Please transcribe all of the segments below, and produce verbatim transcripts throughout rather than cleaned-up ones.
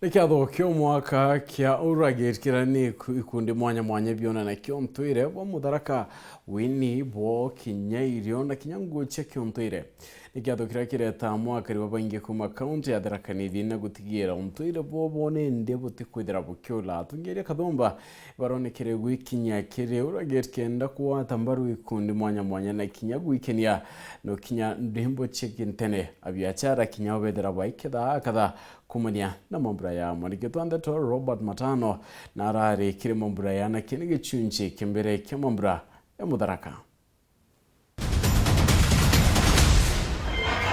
Ni kiatho kia mwaka kia Uragate, kiria ni iku-, ikundi mwanya mwanya bionanakio ntwire bwa Mutharaka, wini bwo kinya irio na kinya nguo cia kiontwire. Ni kiatho kiria kireta mwakari babaingi kuuma kaunti ya Tharaka Nithi na gutigira untwire bwabo nindi butikwithira bukiula. Atongeria Kathumba baronekere gwikinyia kiri Uragate kenda kugwata mbaru ikundi mwanya mwanya na kinya gwikenia no kinya ndwimbo cia kintene. Abiachara kinya obethira baiketha akatha kumania na mambura ya mwaniki twa ndeto Robert Matano na arari kiri mambura ya na kini gichunchi kimbere kia mambura ya Mutharaka.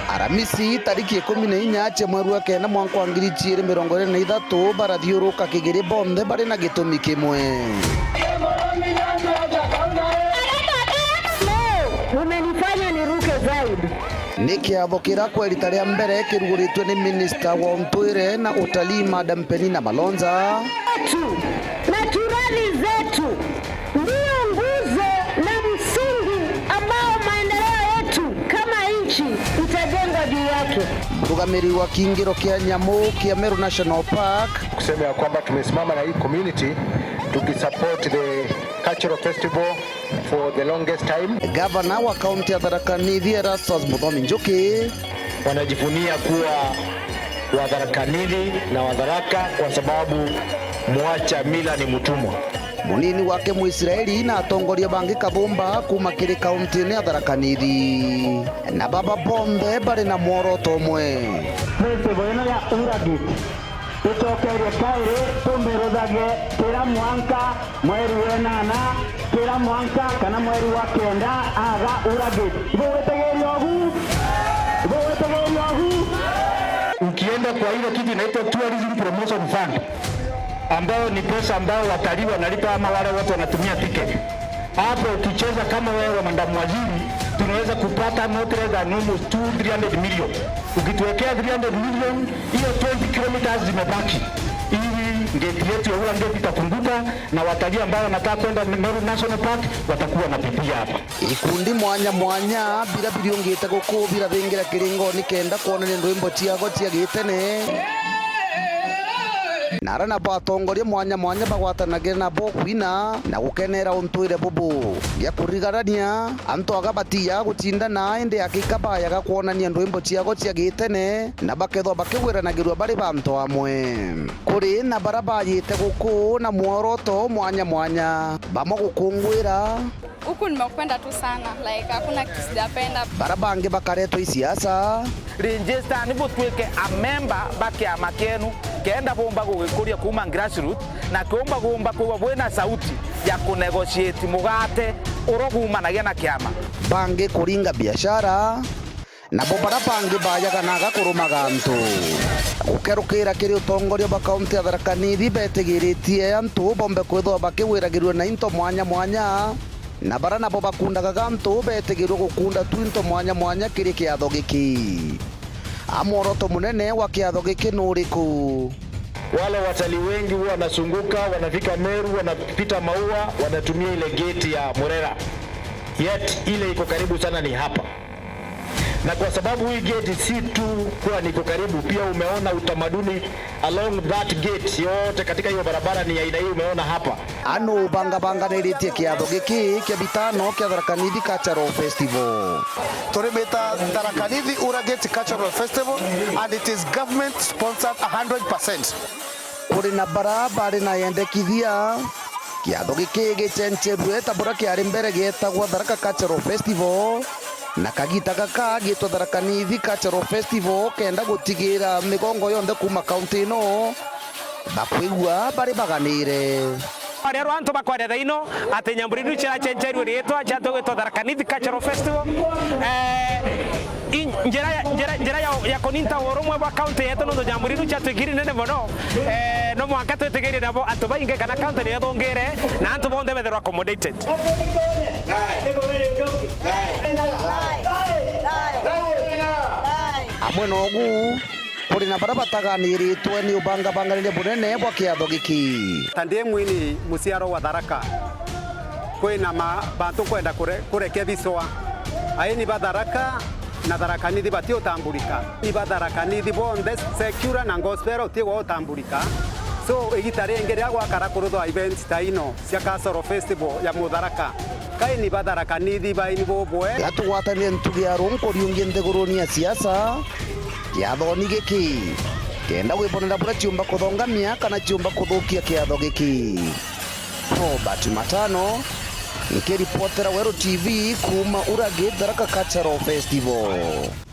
Aramisi, tariki ikumi na inya cia mweri wa kenda mwanka wa ngiri ijiri mirongo iri na ithatu, barathiuruka Kigiri bonthe bari na gitumi kimwe. Leo umenifanya niruke zaidi. Ni kiatho kiria kwa rita ria mbere kiruguritwe ni minista wa untwire na utalii, Madam Penina Malonza. Zetu na jirani zetu ndio nguzo na msingi ambao maendeleo yetu kama nchi itajengwa juu yake. Mrugamiri wa kiingiro kia nyamu kia Meru National Park. Kusema ya kwamba tumesimama na hii community tukisupport the cultural festival for the longest time. Gavana wa kaunti ya Tharaka Nithi, Erastus Muthomi Njuki. Wanajivunia kuwa Watharaka Nithi na Watharaka kwa sababu mwacha mila ni mtumwa. Munini wake Mwisraeli na atongoria bangi Kathumba kuuma kiri kaunti ya Tharaka Nithi. Na baba bonthe bari na mworoto umwe. Festival ino ya Uragate icokerie kairi tumiruthage kira mwanka mweri wa enana, kira mwanka kana mweri wa kenda, aga Uragate. Ibo gwitigiria ugu? Ibo gwitigiria ugu? Ukienda kwa ile kitu inaitwa Tourism Promotion Fund, ambayo ni pesa ambayo watalii wanalipa ama wale watu wanatumia ticket. Hapo ukicheza kama wewe, madam waziri, tunaweza kupata not less than almost two, three hundred million. Ukituwekea three hundred million, hiyo twenty kilometers zimebaki. Ili gate yetu ya Ura gate itafunguka na watalii ambao wanataka kwenda Meru National Park watakuwa wanapitia hapa. Ikundi mwanya mwanya bira biriungite guku birabingira kiringo ni kenda kwonania ndwimbo ciago cia gitene. Na ara nabo atongoria mwanya mwanya bagwatanagira nabo kwina na gukenera untwire bubu. Gia kurigarania, antu aga batiyaga gucindana, indi akika bayaga kwonania ndwimbo ciago cia gitene, na bakethwa bakigwiranagirua bari bantu amwe. Kuri na bara bayite guku na mworoto mwanya mwanya, bamwe gukungwira. Huku nimekupenda tu sana, like, hakuna kitu sijapenda. Bara bangi bakaretwa i siasa. Register ni butwike a member ba kiama kienu, kenda bumba gugikuria kuuma grassroots, na kiumba gumba kwigwa bwina sauti ya kunegotiate mugate uria gumanagia na kiama. Bangi kuringa biashara, nabo bara bangi bayaga naga kurumaga antu. Gukerukira kiri utongoria bwa kaunti ya Tharaka Nithi, betigiritie antu bombe kwithwa bakigwiragirua na into mwanya mwanya, na bara nabo bakundaga gantu betigirwe gukunda tu into mwanya mwanya kiri kiatho giki. A mworoto munene wa kiatho giki nuriku? Wale watalii wengi huwa wanazunguka, wanafika Meru, wanapita Maua, wanatumia ile gate ya Murera. Yet, ile iko karibu sana ni hapa. Na kwa sababu hii gate si tu kuwa niko karibu, pia umeona utamaduni along that gate yote katika hiyo barabara ni aina hii umeona hapa. Anu bangabanganiritie kiatho giki kia bitano kia Tharaka Nithi Cultural Festival. Turimita Tharaka Nithi Ura Gate Cultural Festival and it is government sponsored a hundred percent. Kuri na bara bari na yendekithia, kiatho giki gicenjerue ta buria kiari mbere gietagwa Tharaka Cultural Festival, na kagita gaka gitwa Tharaka Nithi Cultural Festival, kenda gutigira migongo yonthe kuuma kaunti ino bakwigua bari baganire. Aria rwa antu bakwarira ino ati nyambura inu ciracenjerue riitwa, ciatwa gwitwa Tharaka Nithi Cultural Festival. Eh, I-, njira ya, njira, njira ya, ya kuninta urumwe bwa kaunti yetu, nontu nyambura inu ciatwikire nene mono. Eh, no mwanka twitigirie nabo antu baingi kana kaunti niyo thungire na antu bonthe betherwa accommodated. Amwe nogu, kuri na bara bataganiritwe ni ubangabanganire bunene bwa kiatho giki. Ta ndi mwini muciaro wa Tharaka, kwina ma-, bantu kwenda kure-, kurekia bisoa. Aini ba Tharaka na Tharaka Nithi bati utamburika. Ni ba Tharaka Nithi bonthe, secular na gospel uti gwa utamburika. So, igita ringi ria gwakara kuruthwa events ta ino cia Castle Festival ya Mutharaka, kai ni ba Tharaka Nithi baini bubwe? Gatugwatanire ntugi ya runku riungi nthiguruni ya siasa, kiathoni giki, kenda gwibonera buria ciumba kuthongamia kana ciumba kuthukia kiatho giki. Robert Matano, nkiripotera Weru T V kuuma Uragi Tharaka Cultural Festival.